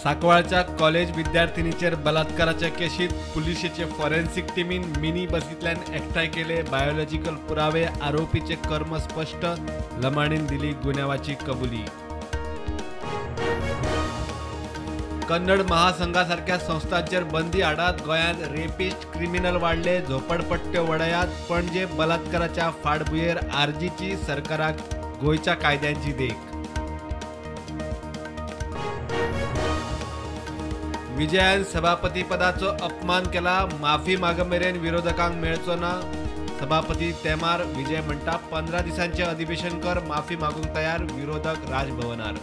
सांकवाळच्या college विद्यार्थिनीचेर बलात्काराच्या केशीत पुलिशेचे forensic टिमीन mini बसींतल्यान एकठांय केले बायोलॉजिकल पुरावे. आरोपीचे कर्म स्पश्ट. लमाणीन दिली गुन्यांवाची कबुली. कन्नड महासंघासारख्या संस्थांचेर बंदी हाडात. गोंयांत रेपिस्ट क्रिमिनल वाडले. झोपडपट्ट्यो वडयात. पणजे बलात्काराच्या फाटभुंयेर आरजीची सरकाराक गोंयच्या कायद्यांची देख. विजयान सभापतीपदाचो अपमान केला. माफी मागमेरेन विरोधकांक मेळचो ना. सभापती तेमार. विजय म्हणटा 15 दिसांचे अधिवेशन कर, माफी मागूंक तयार. विरोधक राजभवनार.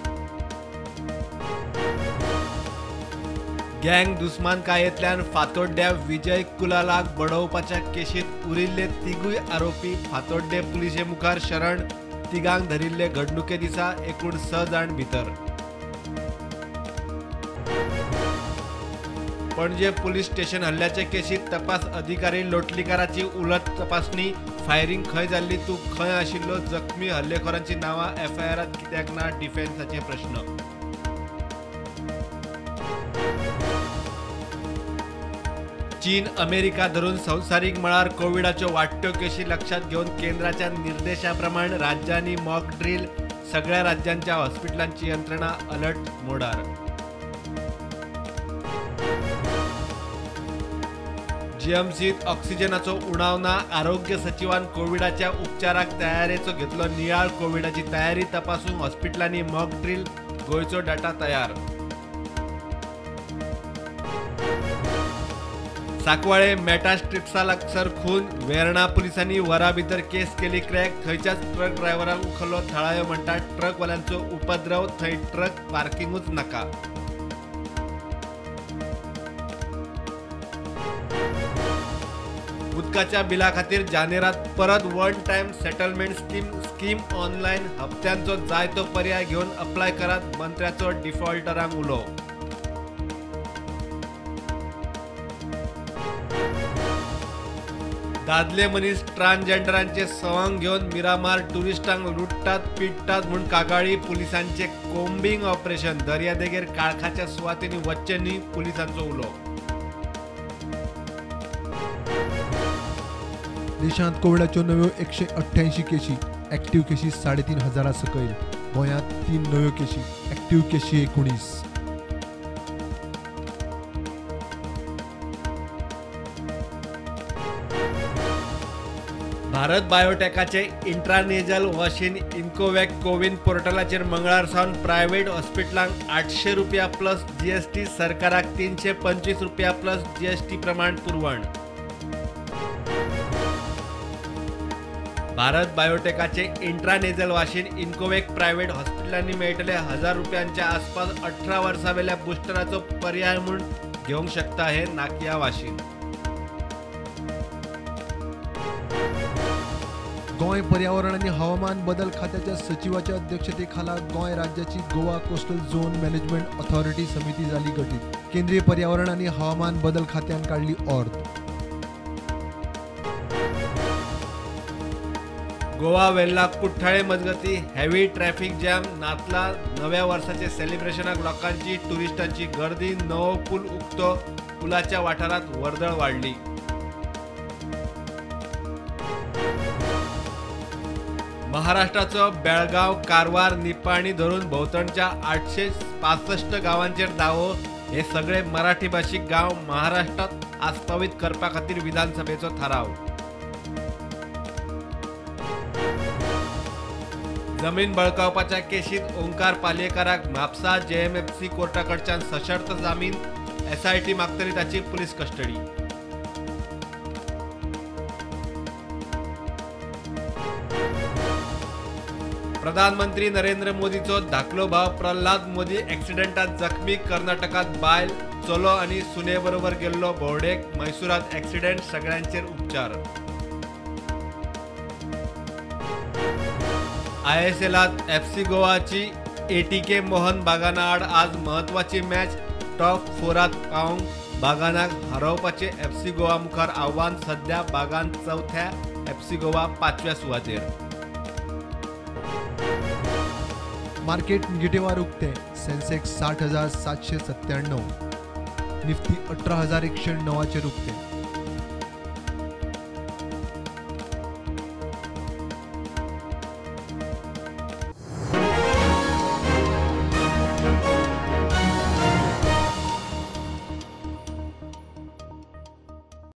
गँग दुस्मानकायेंतल्यान फातोड्ड्या विजय कुलालाक बडोवपाच्या केशीत उरिल्ले तिगूय आरोपी फातोड्डे पुलिशे मुखार शरण. तिगांक धरिल्ले घडणुके दिसा एकूण 6 जाण भितर. पणजे पुलीस स्टेशन हल्ल्याचे केशीत तपास अधिकारी लोटलीकाराची उलट तपासणी. फायरिंग खंय जाल्ली, तूं खंय आशिल्लो, जखमी हल्लेखोरांची नांवां एफआयआरांत कित्याक ना, डिफेन्साचे प्रश्न. चीन अमेरिका धरून संवसारीक मळार कोविडाच्यो वाडट्यो केशी लक्षांत घेवन केंद्राच्या निर्देशा प्रमाण राज्यांनी मॉक ड्रील. सगळ्या राज्यांच्या हॉस्पिटलांची यंत्रणा अलर्ट मोडार. जीएमसीत ऑक्सिजनाचो उणाव ना. आरोग्य सचिवान कोविडाच्या उपचाराक तयारेचो घेतलो नियाळ. कोविडाची तयारी तपासूंक हॉस्पिटलांनी मॉक ड्रील. गोंयचो डाटा तयार. सांकवाळे मेटा स्ट्रिप्सा लागसर खून. वेर्णा पुलिसांनी वरा भितर केस केली क्रॅक. थंयच्याच ट्रक ड्रायव्हराक उखल्लो. थळावे म्हणटात ट्रकवाल्यांचो उपद्रव, थंय ट्रक पार्किंगूच नाका. उदकाच्या बिला खातीर जानेरात परत one time settlement scheme. Scheme online हप्त्यांचो जाय तो पर्याय घेवन अप्लाय करात. मंत्र्याचो डिफॉल्टरांक उलो. दादले मनीस ट्रान्सजेंडरांचे सवंग घेवन मिरामार टुरिस्टांक लुट्टात पिडटात म्हूण कागाळी. पुलिसांचे कोम्बिंग ऑपरेशन. दर्यादेगेर काळखाच्या सुवातींनी वच्चें न्ही, पुलिसांचो उलो. देशांत कोविडाच्यो नव्यो 188 केशी, ऍक्टिव्ह केशी 3,500 सकयल. गोंयांत 3 नव्यो केशी, ऍक्टिव्ह केशी 19. भारत बायोटेकाचे इंट्रानेजल वाशीन इन्कोवॅक कोविन पोर्टलाचेर मंगळार सावन प्रायव्हेट हॉस्पिटलांक 800 रुपया प्लस जीएसटी, सरकाराक 325 रुपया प्लस जीएसटी प्रमाण पुरवण. भारत बायोटेकाचे इंट्रानेजल वाशीन इन्कोवॅक प्रायव्हेट हॉस्पिटलांनी मेळटले. 1000 रुपयांच्या आसपास 18 वर्सां वेल्या बुस्टराचो पर्याय म्हूण घेवंक शकता हे नाकिया वाशीन. गोंय पर्यावरण आनी हवामान बदल खात्याच्या सचिवाच्या अध्यक्षतेखाला गोंय राज्याची Goa coastal zone management authority समिती जाली गठीत. केंद्रीय पर्यावरण आनी हवामान बदल खात्यान काडली ऑर्द. गोवा वेल्ला कुठ्ठाळे मजगती हेवी ट्रॅफिक जॅम. नातला नव्या वर्साचे सेलिब्रेशनाक लोकांची टुरिस्टांची गर्दी. नवो पूल उक्तो. पुलाच्या वाठारांत वर्दळ वाडली. महाराष्ट्राचो बेळगांव, कारवार, निपाणी धरून भोंवतणच्या 865 गांवांचेर दावो. हे सगळे मराठी भाशीक गांव महाराष्ट्रात आस्पावीत करपा खातीर विधानसभेचो थाराव. जमीन बळकावपाच्या केशीत ओंकार पालयेकाराक म्हापसा जेएमएफसी कोर्टाकडच्यान सशर्त जामीन. एसआयटी मागतली ताची पुलीस कस्टडी. प्रधानमंत्री नरेंद्र मोदीचो धाकलो भाव प्रल्हाद मोदी ॲक्सिडेंटात जखमी. कर्नाटकात बायल, चलो आनी सुने बरोबर गेल्लो भोंवडेक. मैसुरात ॲक्सिडेंट, सगळ्यांचेर उपचार. आयएसएलात एफसी गोवाची एटीके मोहन बागाना आड आज महत्वाची मॅच. टॉप 4 पावंक बागानाक हरोवपाचे एफसी गोवा मुखार आव्हान. सध्या बागान चवथ्या, एफसी गोवा 5व्या सुवातेर. मार्केट निगेटिव्हार उक्तें. सेन्सेक्स 60,797, निफ्टी 18,109 उक्तें.